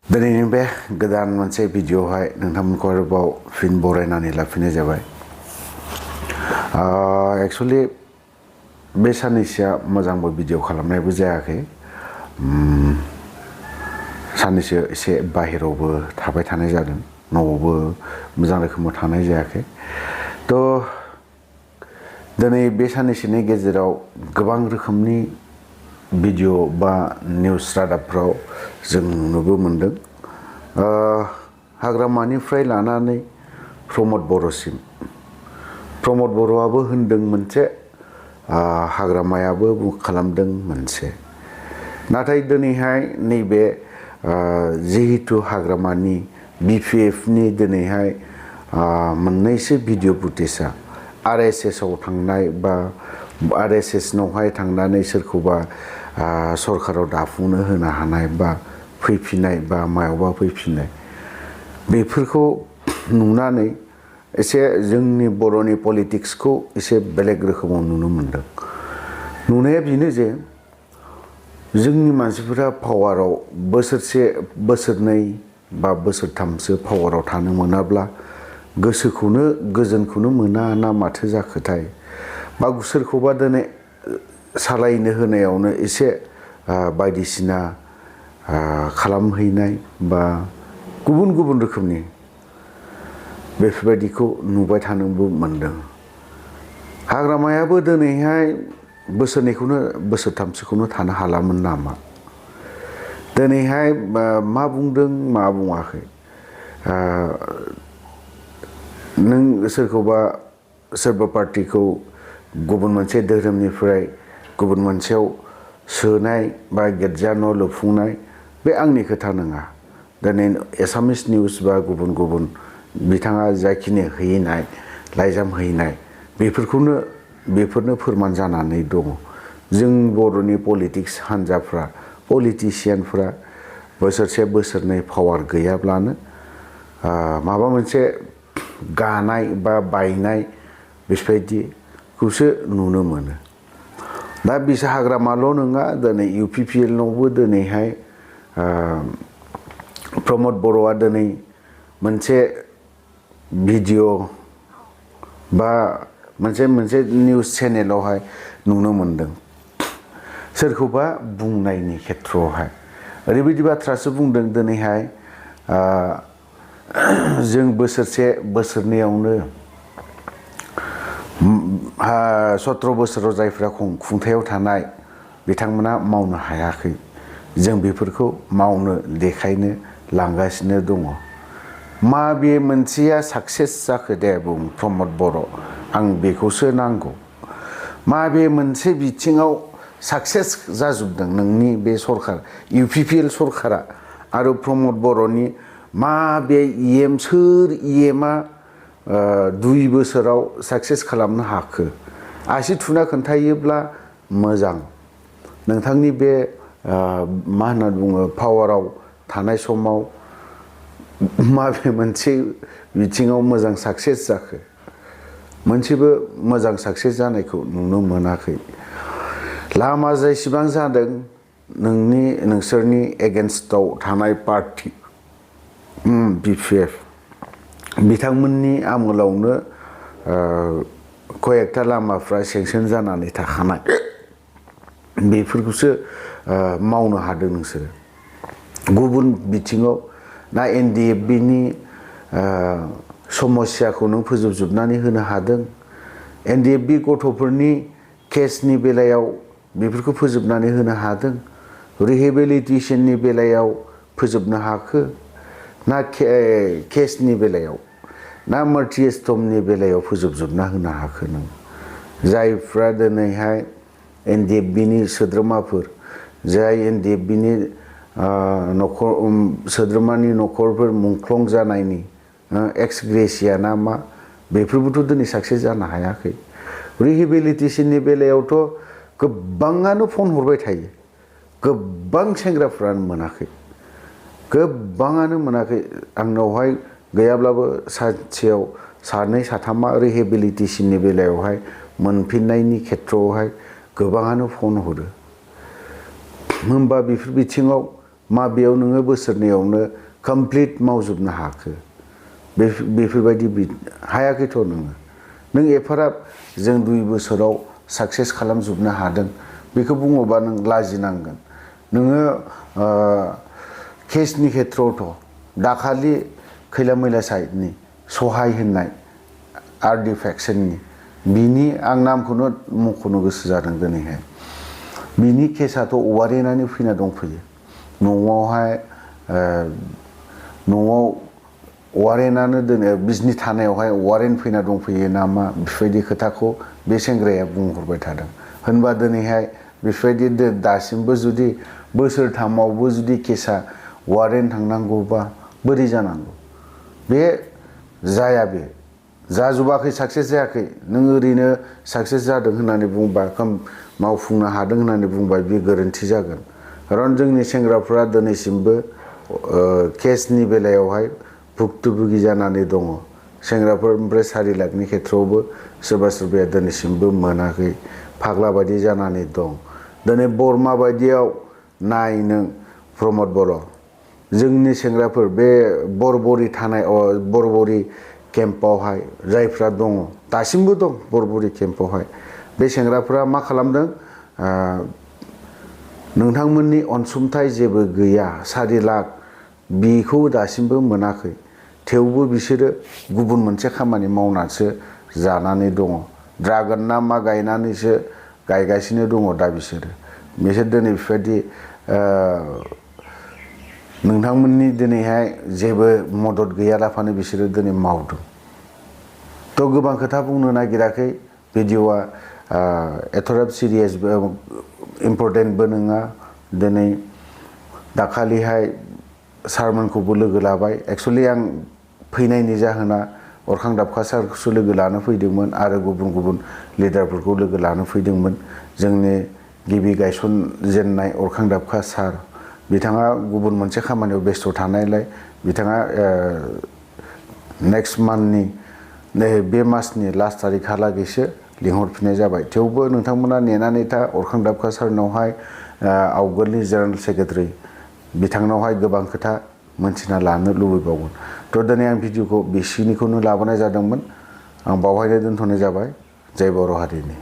दिनैनि बे गोदान मोनसे भिडिअ'हाय नोंथांमोनखौ आरोबाव फिन बरायनानै लाफिननाय जाबाय। एक्चुअली बे साननैसोआ मोजांबो भिडिअ' खालामनायबो जायाखै। साननैसो एसे बाहेरावबो थाबाय थानाय जादों, न'आवबो मोजां रोखोमै थानाय जायाखै। थ' दिनै बे साननैसोनि गेजेराव गोबां रोखोमनि भिडिअ' बा निउस रादाबफ्राव जों नुनोबो मोनदों। हाग्रामानिफ्राय लानानै प्रमद बर'सिम, प्रमद बर'आबो होनदों मोनसे, हाग्रामायाबो खालामदों मोनसे। नाथाय दिनैहाय नैबे जिहेतु हाग्रामानि BPFनि दिनैहाय मोननैसो भिडिअ' फुटेजआ RSSआव थांनाय बा RSSनावहाय थांनानै सोरखौबा सरकाराव दाफुंनो होनो हानाय बा फैफिननाय बा मायावबा फैफिननाय, बेफोरखौ नुनानै एसे जोंनि बर'नि पलिटिक्सखौ एसे बेलेग रोखोमाव नुनो मोनदों। नुनाया बेनो जे जोंनि मानसिफोरा पावाराव बोसोरसे बोसोरनै बा बोसोरथामसो पावाराव थानो मोनाब्ला गोसोखौनो गोजोनखौनो मोना ना माथो जाखोथाय, बा सोरखौबा दिनै सालायनो होनायावनो एसे बायदिसिना खालामहैनाय बा गुबुन गुबुन रोखोमनि बेफोरबायदिखौ नुबाय थानोबो मोनदों। हाग्रामायाबो दिनैहाय बोसोरनैखौनो बोसोरथामसोखौनो थानो हालामोन नामा? दिनैहाय मा बुंदों मा बुङाखै, नों सोरखौबा सोरबा पार्टिखौ गुबुन मोनसे धोरोमनिफ्राय गुबुन मोनसेयाव सोनाय बा गिर्जा न' लुफुंनाय बे आंनि खोथा नङा। दिनै एसामिस निउस बा गुबुन गुबुन बिथाङा जाखिनि हैनाय लाइजाम हैनाय बेफोरनो फोरमान जानानै दङ। जों बर'नि पलिटिक्स हान्जाफ्रा पलिटिसियानफ्रा बोसोरसे बोसोरनै पावार गैयाब्लानो माबा मोनसे गानाय बा बायनाय बेफोरबायदिखौसो नुनो मोनो। दा बिसोर हाग्रामाल' नङा, दिनै UPPLनावबो दिनैहाय प्रमद बर'आ दिनै मोनसे भिडिअ' बा मोनसे निउस चेनेलावहाय नुनो मोनदों। सोरखौबा बुंनायनि खेथ्रआवहाय ओरैबायदि बाथ्रासो बुंदों, दिनैहाय जों बोसोरसे बोसोरनैयावनो 17 बोसोराव जायफ्रा खुंथायाव थानाय बिथांमोना मावनो हायाखै, जों बेफोरखौ मावनो देखायनो लांगासिनो दङ। मा बे मोनसेया साक्सेस जाखो दे बुं प्रमद बर', आं बेखौसो नांगौ। मा बे मोनसे बिथिङाव साक्सेस जाजोबदों नोंनि बे सरकार UPPL सरकारा आरो प्रमद बर'नि मा बे सोर EMआ 2 बोसोराव साक्सेस खालामनो हाखो? आसि थुना खोन्थायोब्ला मोजां। नोंथांनि बे मा होनना बुङो पावाराव थानाय समाव माबे मोनसे बिथिङाव मोजां साक्सेस जाखो? मोनसेबो मोजां साक्सेस जानायखौ नुनो मोनाखै। लामा जेसेबां जादों नोंसोरनि एगेन्स्टआव थानाय पार्टि BPF बिथांमोननि आमोलावनो कयेकथा लामाफ्रा सेंसन जानानै थाखानाय, बेफोरखौसो मावनो हादों नोंसोरो। गुबुन बिथिङाव ना NDFBनि समस्याखौ नों फोजोबजोबनानै होनो हादों? NDFB गथ'फोरनि केसनि बेलायाव बेफोरखौ फोजोबनानै होनो हादों? रिहेबिलिटेसननि बेलायाव फोजोबनो हाखो? ना केसनि बेलायाव ना मर्टियेस्टमनि बेलायाव फोजोबजोबना होनो हाखो नों? जायफ्रा दिनैहाय NDFBनि सोद्रोमाफोर, जाय NDFBनि सोद्रोमानि न'खरफोर मुंख्लं जानायनि एक्स ग्रेसिया ना मा, बेफोरबोथ' दिनै साक्सेस जानो हायाखै। रिहेबिलिटेसननि बेलायावथ' गोबाङानो फन हरबाय थायो, गोबां सेंग्राफ्रानो मोनाखै, गोबाङानो मोनाखै। आंनावहाय गैयाब्लाबो सानसेयाव 2-3 रिहेबिलिटेसननि बेलायावहाय मोनफिननायनि खेथ्रआवहाय गोबाङानो फन हरो। होमबा बेफोर बिथिङाव माबेयाव नोङो बोसोरनैयावनो कमप्लिट मावजोबनो हाखो बेफोरबायदि हायाखैथ' नों एफाराब जों 2 बोसोराव साक्सेस खालामजोबनो हादों बेखौ बुङोबा नों लाजिनांगोन नोङो केसनि खेथ्रआवथ' दाखालि खैला मैला साइडनि सहाय होननाय आर्टिफेक्सननि बिनि आं नामखौनो मख'नो गोसो जादों दिनैहाय बिनि केसाथ' वारेन्टआनो फैना दंफैयो न'आव वारेन्टआनो दोनो बिसनि थानायावहाय वारेन्ट फैना दंफैयो नामा बेफोरबायदि खोथाखौ बे सेंग्राया बुंहरबाय थादों होनबा दिनैहाय बेफोरबायदि दासिमबो जुदि बोसोरथामावबो जुदि केसा वारेन्ट थांनांगौबा बोरै जानांगौ बे जाया बे जाजोबाखै साक्सेस जायाखै नों ओरैनो साक्सेस जादों होननानै बुंबा मावफुंनो हादों होननानै बुंबा बे गोरोन्थि जागोन खारन जोंनि सेंग्राफ्रा दिनैसिमबो केसनि बेलायावहाय भुक्तभोगि जानानै दङ सेंग्राफोरनिफ्राय 4 लाखनि खेथ्रआवबो सोरबा सोरबाया दिनैसिमबो मोनाखै फाग्ला बायदि जानानै दं दिनै बरमा बायदियाव नाय नों प्रमद बर' जोंनि सेंग्राफोर बे बरबरि थानाय बरबरि केम्पआवहाय जायफ्रा दङ दासिमबो दं बरबरि केम्पआवहाय बे सेंग्राफ्रा मा खालामदों नोंथांमोननि अनसुंथाइ जेबो गैया 4 लाख बेखौ दासिमबो मोनाखै थेवबो बिसोरो गुबुन मोनसे खामानि मावनानैसो जानानै दङ ड्रागन ना मा गायनानैसो गायगासिनो दङ दा बिसोर दिनै बेफोरबायदि नोंथांमोननि दिनैहाय जेबो मदद गैयालाफानो बिसोरो दिनै मावदों थ' गोबां खोथा बुंनो नागिराखै भिडिअआ एथ'राब सिरियासबो इम्परटेन्टबो नङा दिनै दाखालिहाय सारमोनखौबो लोगो लाबाय एक्सुवेलि आं फैनायनि जाहोना अरखां दाबखा सारखौसो लोगो लानो फैदोंमोन आरो गुबुन लिडारफोरखौ लोगो लानो फैदोंमोन जोंनि गिबि गायसनजेननाय अरखां दाबखा सार बिथाङा गुबुन मोनसे खामानियाव बेस्थ' थानायलाय बिथाङा नेक्स्ट मान्थनि बे मासनि लास्ट तारिखहालागैसो लिंहरफिननाय जाबाय थेवबो नोंथांमोना नेनानै था अरखां दाबखा सारनावहाय आवगोलनि जेनेरेल सेक्रेटारि बिथांनावहाय गोबां खोथा मोनथिना लानो लुबैबावगोन थ' दिनै आं भिडिअखौ बिसिनिखौनो लाबोनाय जादोंमोन आं बावहायनो दोनथ'नाय जाबाय जय बर' हारिनि